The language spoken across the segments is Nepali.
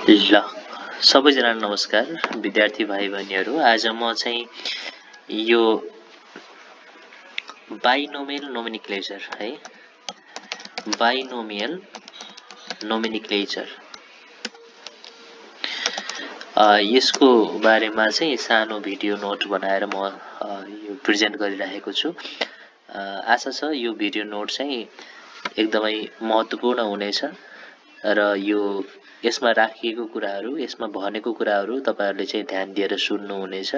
ल सबैजना नमस्कार विद्यार्थी भाइ बहिनीहरु। आज म चाहिँ यो बाइनोमियल नोमेनक्लेचर है, बाइनोमियल नोमेनक्लेचर यसको बारेमा चाहिँ सानो भिडियो नोट बनाएर म यो प्रेजेन्ट गरिरहेको छु। आशा छ यो भिडियो नोट चाहिँ एकदमै महत्त्वपूर्ण हुनेछ र यो यसमा राखिएको कुराहरु, यसमा भनेको कुराहरु तपाईहरुले चाहिँ ध्यान दिएर सुन्नु हुनेछ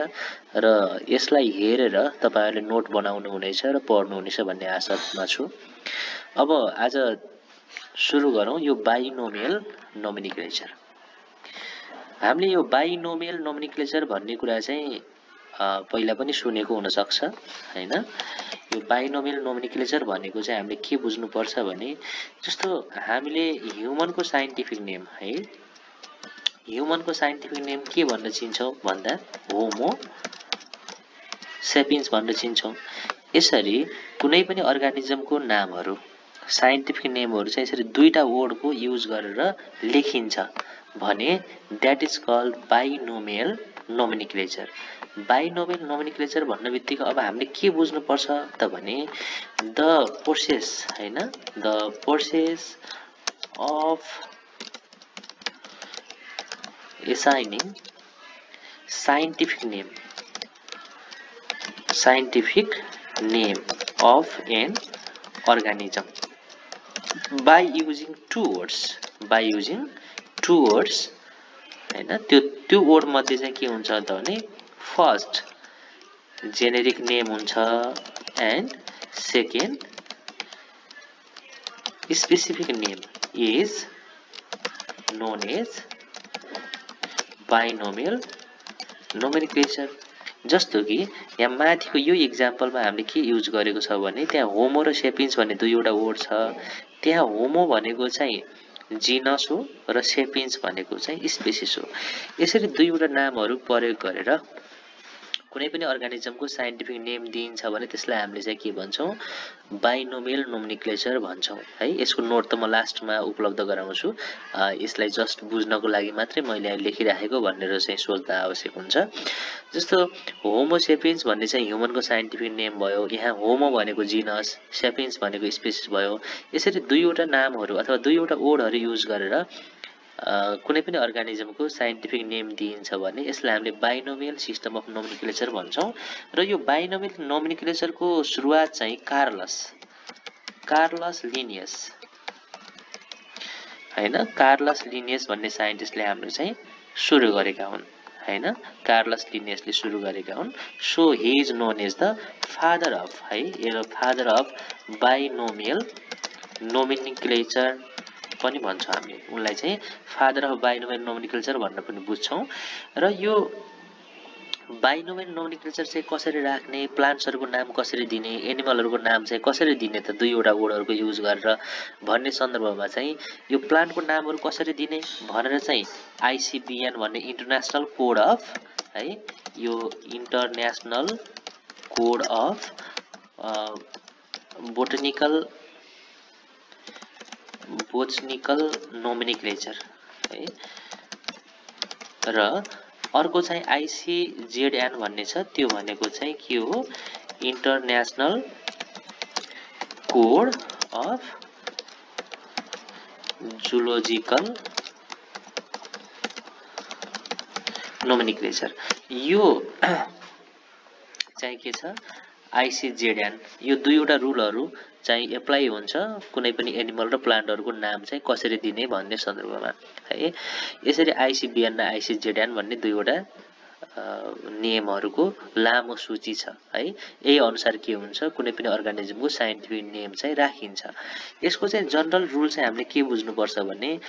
र यसलाई हेरेर तपाईहरुले नोट बनाउनु हुनेछ र पढ्नु हुनेछ भन्ने आशामा छु। अब आज सुरु गरौँ यो बाइनोमियल नोमेनक्लेचर। हामीले यो बाइनोमियल नोमेनक्लेचर भन्ने कुरा चाहिँ पहिला पनि सुनेको हुन सक्छ हैन। यो बाइनोमियल नोमेनक्लेचर भनेको चाहिँ हामीले के बुझ्नु पर्छ भने जस्तो हामीले ह्युमनको साइन्टिफिक नेम है, ह्युमनको साइन्टिफिक नेम के भन्न चिन्छौं भन्दा होमो सेपियन्स भन्न चिन्छौं। यसरी कुनै पनि अर्गानिजमको नामहरु साइन्टिफिक नेमहरु चाहिँ यसरी दुईटा वर्डको युज गरेर लेखिन्छ भने that is called binomial nomenclature. Binomial nomenclature भन्ने बित्तिकै अब हामीले के बुझ्नु पर्छ त भने द प्रोसेस हैन, the process of assigning scientific name of an organism by using two words हैन। त्यो वर्ड मध्ये चाहिँ के हुन्छ त भने फर्स्ट जेनेरिक नेम हुन्छ and second specific name is known as binomial nomenclature. जस्तो कि यहाँ माथिको यो एक्जाम्पलमा हामीले के युज गरेको छ भने त्यहाँ होमो र सेपियन्स भन्ने दुईवटा वर्ड छ। त्यहाँ होमो भनेको चाहिँ जिनस हो र सेपियन्स भनेको चाहिँ स्पेसिस हो। यसरी दुईवटा नामहरु प्रयोग गरेर कुनै पनि अर्गानिजमको साइन्टिफिक नेम दिइन्छ भने त्यसलाई हामीले चाहिँ के भन्छौं बाइनोमियल नोमेनक्लेचर भन्छौं है। यसको नोट त म लास्टमा उपलब्ध गराउँछु, यसलाई जस्ट बुझ्नको लागि मात्रै मैले लेखिराखेको भनेर चाहिँ सोच्दा आवश्यक हुन्छ। जस्तो होमो सेपियन्स भन्ने चाहिँ ह्युमनको साइन्टिफिक नेम भयो, यहाँ होमो भनेको जिनस, सेपियन्स भनेको स्पेसिस भयो। यसरी दुईवटा नामहरु अथवा दुईवटा वर्डहरु युज गरेर कुनै पनि अर्गानिजमको साइन्टिफिक नेम दिइन्छ भने यसलाई हामीले बाइनोमियल सिस्टम अफ नोमेनक्लेचर भन्छौं। र यो बाइनोमियल नोमेनक्लेचरको सुरुवात चाहिँ कार्लस लिनियस हैन, कार्लस लिनियस भन्ने साइन्टिस्टले हाम्रो चाहिँ सुरु गरेका हुन् हैन। कार्लस लिनियसले सुरु गरेका हुन्। So he is known as the father of है, यो फादर अफ बाइनोमियल नोमेनक्लेचर पनि भन्छ हामीले। उनलाई चाहिँ फादर अफ बाइनोमियल नोमेनक्लेचर भन्न पनि बुझ्छौं। र यो बाइनोमियल नोमेनक्लेचर चाहिँ कसरी राख्ने, प्लान्ट्सहरुको नाम कसरी दिने, एनिमलहरुको नाम चाहिँ कसरी दिने त दुईवटा वर्डहरुको युज गरेर भन्ने सन्दर्भमा चाहिँ यो प्लान्टको नामहरु कसरी दिने भनेर चाहिँ आईसीबीएन भन्ने इन्टरनेशनल कोड अफ है, यो international code of botanical nomenclature है। र अर्को चाहिँ आईसीजेडएन भन्ने छ, त्यो भनेको चाहिँ के हो international code of zoological nomenclature. यो चाहिँ के छ आईसीजेडएन, यो दुईवटा रुलहरु चाहिँ एप्लाई हुन्छ कुनै पनि एनिमल र प्लान्टहरुको नाम चाहिँ कसरी दिने भन्ने सन्दर्भमा है। यसरी आईसीबीएन र आईसीजेडएन भन्ने दुईवटा नेमहरुको लामो सूची छ है। यही अनुसार के हुन्छ कुनै पनि अर्गानिजमको साइन्टिफिक नेम चाहिँ राखिन्छ। यसको चाहिँ जनरल रुल चाहिँ हामीले के बुझ्नु पर्छ भने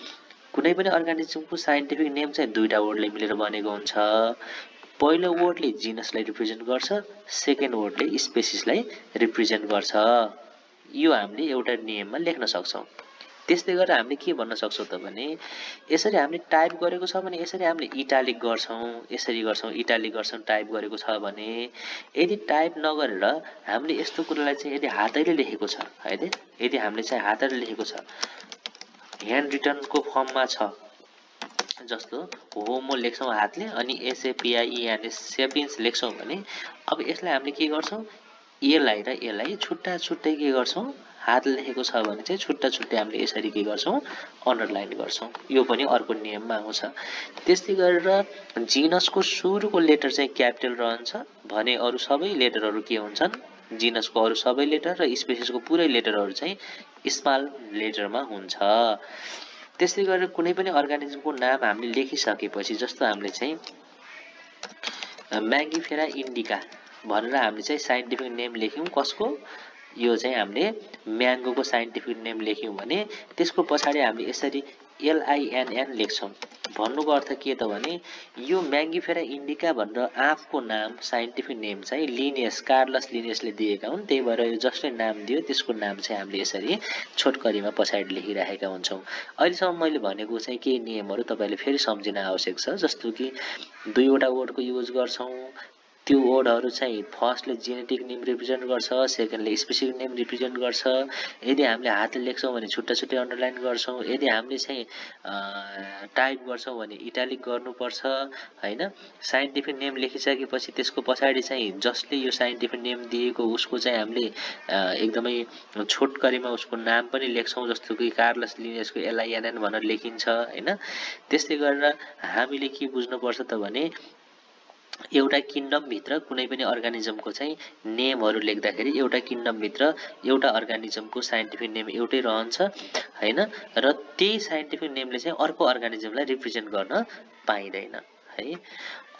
कुनै पनि अर्गानिजमको साइन्टिफिक नेम चाहिँ दुईटा वर्डले मिलेर बनेको हुन्छ। पहिलो वर्डले जिनसलाई रिप्रेजेन्ट गर्छ, सेकेन्ड वर्डले स्पेसिसलाई रिप्रेजेन्ट गर्छ। यो हामीले एउटा नेममा लेख्न सक्छौं। त्यस्तै गरेर हामीले के भन्न सक्छौं त भने यसरी हामीले टाइप गरेको छ भने यसरी हामीले इटालिक गर्छौं, यसरी गर्छौं इटालिक गर्छौं टाइप गरेको छ भने। यदि टाइप नगरेर हामीले यस्तो कुरालाई चाहिँ यदि हातैले लेखेको छ हैन, यदि हामीले चाहिँ हातैले लेखेको छ ह्यान्ड रिटन को फर्ममा छ जस्तो होमो लेख्छौँ हातले अनि SAPIENS सेपियन्स लेख्छौँ भने अब यसलाई हामीले के गर्छौँ यसलाई र यसलाई छुट्टा छुट्टै के गर्छौँ हात लेखेको छ भने चाहिँ छुट्टा छुट्टै हामीले यसरी के गर्छौँ अन्डरलाइन गर्छौँ यो पनि अर्को नियममा आउँछ त्यस्तै गरेर जिनसको सुरुको लेटर चाहिँ क्यापिटल रहन्छ भने अरु सबै लेटरहरू के हुन्छन् जिनसको अरु सबै लेटर र स्पेसिसको पुरै लेटरहरू चाहिँ स्मल लेटरमा हुन्छ त्यस्तै गरेर कुनै पनि अर्गानिजमको नाम हामीले लेखिसकेपछि जस्तो हामीले चाहिँ म्याङ्गिफेरा इन्डिका भनेर हामीले चाहिँ साइन्टिफिक नेम लेख्यौं कसको यो चाहिँ हामीले म्याङ्गोको साइन्टिफिक नेम लेख्यौं भने त्यसको पछाडी हामीले यसरी LINN लेख्छौं भन्नुको अर्थ के त भने यो म्याङ्गिफेरा इन्डिका भनेर आँपको नाम साइन्टिफिक नेम चाहिँ लिनियस कार्लस लिनियसले दिएका हुन् त्यही भएर यो जसले नाम दियो त्यसको नाम चाहिँ हामीले यसरी छोटकरीमा पछाडी लेखिराखेका हुन्छौं अहिलेसम्म मैले भनेको चाहिँ केही नियमहरू तपाईले फेरि सम्झिन आवश्यक छ जस्तो कि दुईवटा वर्डको युज गर्छौं त्यो वर्डहरु चाहिँ फर्स्टले जेनेटिक नेम रिप्रेजेन्ट गर्छ सेकेन्डले स्पेसिफिक नेम रिप्रेजेन्ट गर्छ यदि हामीले हातले लेख्छौं भने छुट्टा छुट्टै अन्डरलाइन गर्छौं यदि हामीले चाहिँ टाइप गर्छौं भने इटालिक गर्नुपर्छ हैन साइन्टिफिक नेम लेखिसकेपछि त्यसको पछाडी चाहिँ जसले यो साइन्टिफिक नेम दिएको उसको चाहिँ हामीले एकदमै छोटकरीमा उसको नाम पनि लेख्छौं जस्तो कि कार्लस लिनियसको LINN भनेर लेखिन्छ हैन त्यस्तै गरेर हामीले के बुझ्नुपर्छ त भने एउटा किंगडम भित्र कुनै पनि अर्गानिजमको चाहिँ नेमहरु लेख्दाखेरि एउटा किंगडम भित्र एउटा अर्गानिजमको साइन्टिफिक नेम एउटै रहन्छ हैन र त्यही साइन्टिफिक नेमले चाहिँ अर्को अर्गानिजमलाई रिप्रेजेन्ट गर्न पाइदैन है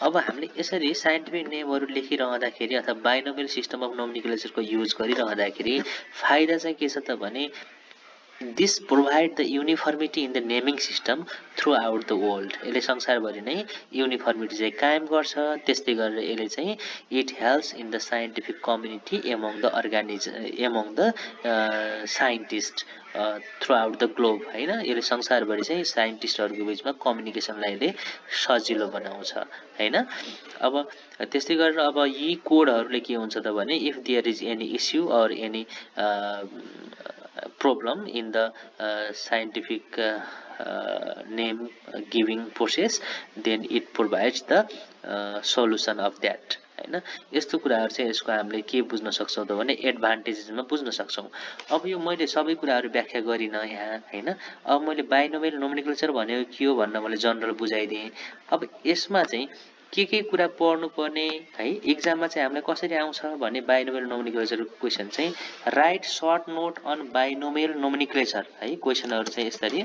अब हामीले यसरी साइन्टिफिक नेमहरु लेखिरहँदाखेरि अथवा बाइनोमियल सिस्टम अफ नोमेनक्लेचरको युज गरिरहँदाखेरि फाइदा चाहिँ के छ त भने This provide the uniformity in the naming system throughout the world. यसले संसारभरि नै युनिफर्मिटी चाहिँ कायम गर्छ त्यस्तै गरेर यसले चाहिँ it helps in the scientific community among the scientists throughout the globe हैन यसले संसारभरि चाहिँ साइन्टिस्टहरुको बीचमा कम्युनिकेसनलाई यसले सजिलो बनाउँछ हैन अब त्यस्तै गरेर अब यी कोडहरुले के हुन्छ त भने if there is any issue or any problem in the scientific name giving process then it provides the solution of that हैन यस्तो कुराहरु चाहिँ यसको हामीले के बुझ्न सक्छौं त भने एडभान्टेजेसमा बुझ्न सक्छौं अब यो मैले सबै कुराहरु व्याख्या गरिन यहाँ हैन अब मैले बाइनोमियल नोमेनक्लेचर भनेको के हो भन्न मैले जनरल बुझाइदिए अब यसमा चाहिँ के कुरा पढ्नु पर्ने है एक्जाममा चाहिँ हामीले कसरी आउँछ भने बाइनोमियल नोमेनक्लेचर क्वेशन चाहिँ write short note on binomial nomenclature है क्वेशनहरु चाहिँ यसरी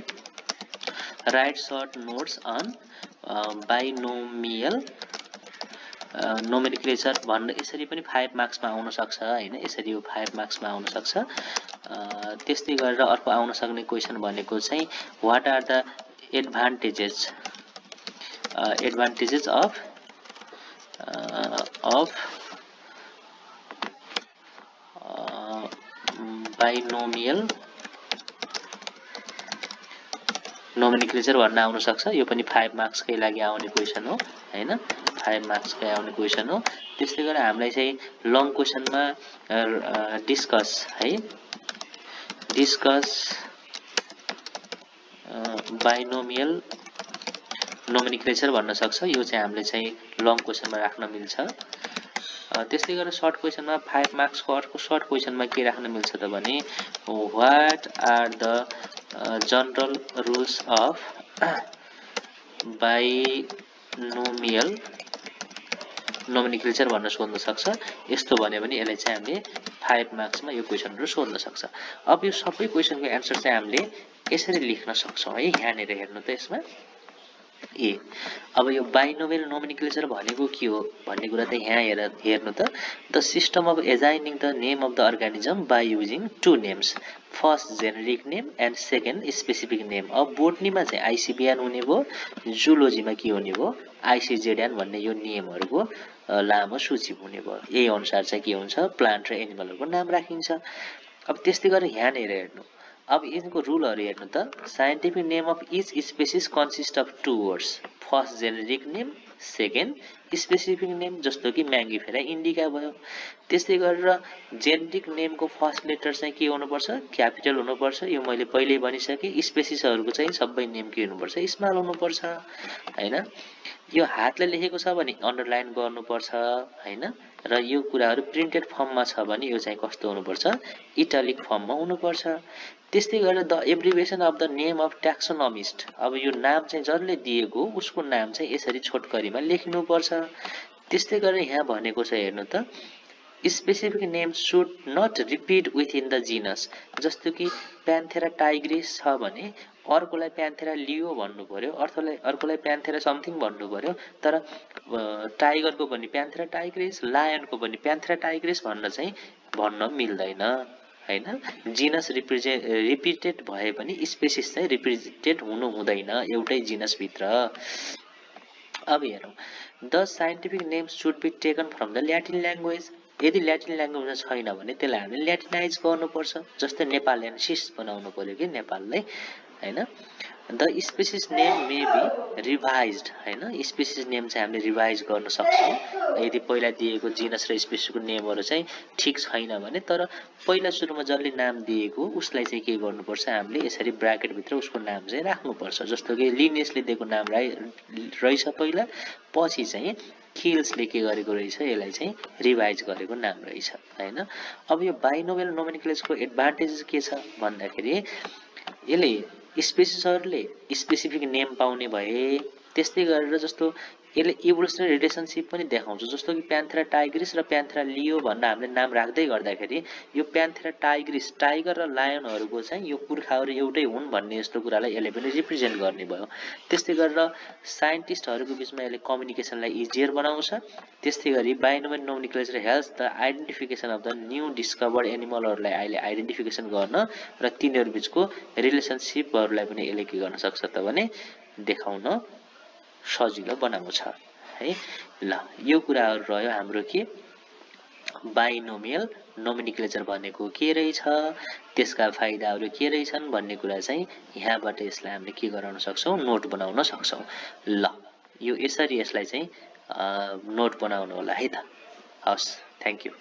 write short notes on binomial nomenclature भन्ने यसरी पनि 5 मार्क्समा आउन सक्छ हैन यसरी यो 5 मार्क्समा आउन सक्छ त्यस्तै गरेर अर्को आउन सक्ने क्वेशन भनेको चाहिँ what are the advantages of binomial nomenclature भन्न आउन सक्छ यो पनि 5 मार्क्स कै लागि आउने क्वेशन हो हैन 5 मार्क्स कै आउने क्वेशन हो त्यसै गरी हामीलाई चाहिँ लङ क्वेशनमा डिस्कस बाइनोमियल नोमेनक्लेचर भन्न सक्छ यो चाहिँ हामीले चाहिँ लङ क्वेशनमा राख्न मिल्छ त्यसै गरेर सर्ट क्वेशनमा 5 मार्क्स को अर्को सर्ट क्वेशनमा के राख्न मिल्छ त भने what are the general rules of binomial nomenclature भन्न सोध्न सक्छ यस्तो भन्यो भने यसले चाहिँ हामीले 5 मार्क्समा यो क्वेशनहरु सोध्न सक्छ अब यो सबै क्वेशनको आन्सर चाहिँ हामीले यसरी लेख्न सक्छौं है यहाँनेर हेर्नु त यसमा अब यो बाइनोमियल नोमेनक्लेचर भनेको के हो भन्ने कुरा त यहाँ हेर्नु त the system of assigning the name of the organism by using two names first generic name and second specific name अब बोटनीमा चाहिँ आइसिबिएन हुने भयो जुलोजीमा के हुने भयो आइसिजेडएन भन्ने यो नियमहरुको लामो सूची हुने भयो यही अनुसार चाहिँ के हुन्छ प्लान्ट र एनिमलहरुको नाम राखिन्छ अब त्यस्तै गरेर यहाँ हेर्नु अब यिनको रुलहरु हेर्नु त scientific name of each species consist of 2 words first generic name second specific name जस्तो कि म्याङ्गिफेरा इन्डिका भयो। त्यस्तै गरेर जेनेरिक नेमको फर्स्ट लेटर चाहिँ के हुनुपर्छ, क्यापिटल हुनुपर्छ। यो मैले पहिल्यै भनिसकेँ। स्पेसिसहरूको चाहिँ सबै नेम के हुनुपर्छ, स्मल हुनुपर्छ हैन। यो हातले लेखेको छ भने अन्डरलाइन गर्नुपर्छ हैन। र यो कुराहरू प्रिन्टेड फर्ममा छ भने यो चाहिँ कस्तो हुनुपर्छ, इटालिक फर्ममा हुनुपर्छ। त्यस्तै गरेर the abbreviation of the name of taxonomist, अब यो नाम चाहिँ जसले दिएको उसको नाम चाहिँ यसरी छोटकरीमा लेख्नुपर्छ। त्यस्तै गरेर यहाँ भनेको छ हेर्नु त, specific name should not repeat within the genus. जस्तो कि प्यान्थेरा टाइग्रिस छ भने अर्कोलाई प्यान्थेरा लियो भन्नु पर्यो, अर्कोलाई प्यान्थेरा समथिङ भन्नु पर्यो। तर टाइगरको पनि प्यान्थेरा टाइग्रिस, लायनको पनि प्यान्थेरा टाइग्रिस भन्न मिल्दैन हैन। जिनस रिपिटेड भए पनि स्पेसिस चाहिँ रिपिटेड हुनु हुँदैन एउटै जिनसभित्र। अब हेरौँ, the scientific name should be taken from the Latin language. यदि ल्याटिन ल्याङ्ग्वेजमा छैन भने त्यसलाई हामीले ल्याटिनाइज गर्नुपर्छ। जस्तै नेपालियनसिस बनाउनु पर्यो कि नेपाललाई हैन। The species name may be revised हैन। स्पेसिस नेम चाहिँ हामीले रिभाइज गर्न सक्छौँ यदि पहिला दिएको जिनस र स्पेसिसको नेमहरू चाहिँ ठिक छैन भने। तर पहिला सुरुमा जसले नाम दिएको उसलाई चाहिँ के गर्नुपर्छ, हामीले यसरी ब्राकेटभित्र उसको नाम चाहिँ राख्नुपर्छ। जस्तो कि लिनियसले दिएको नाम रहेछ पहिला, पछि चाहिँ किल्सले के गरेको रहेछ, यसलाई चाहिँ रिभाइज गरेको नाम रहेछ हैन। अब यो बाइनोमियल नोमेनक्लेचरको एडभान्टेज के छ भन्दाखेरि यसले स्पेसिसहरूले स्पेसिफिक नेम पाउने भए। त्यस्तै गरेर जस्तो यसले इभोल्युसनरी रिलेसनसिप पनि देखाउँछ। जस्तो कि प्यान्थेरा टाइग्रिस र प्यान्थेरा लियो भनेर हामीले नाम राख्दै गर्दाखेरि यो प्यान्थेरा टाइग्रिस, टाइगर र लायनहरूको चाहिँ यो पुर्खाहरू एउटै हुन् भन्ने जस्तो कुरालाई यसले पनि रिप्रेजेन्ट गर्ने भयो। त्यस्तै गरेर साइन्टिस्टहरूको बिचमा यसले कम्युनिकेसनलाई इजियर बनाउँछ। त्यस्तै गरी binomial nomenclature helps the identification of the new discovered एनिमलहरूलाई अहिले आइडेन्टिफिकेसन गर्न र तिनीहरू बिचको रिलेसनसिपहरूलाई पनि यसले के गर्न सक्छ त भने देखाउन सजिलो बनाउँछ है। ल यो कुराहरू रह्यो हाम्रो के बाइनोमियल नोमेनक्लेचर भनेको के रहेछ, त्यसका फाइदाहरू के रहेछन् भन्ने कुरा चाहिँ यहाँबाट यसलाई हामीले के गराउन सक्छौँ, नोट बनाउन सक्छौँ। ल यो यसरी यसलाई चाहिँ नोट बनाउनु होला है त। हस्, थ्याङ्क यू।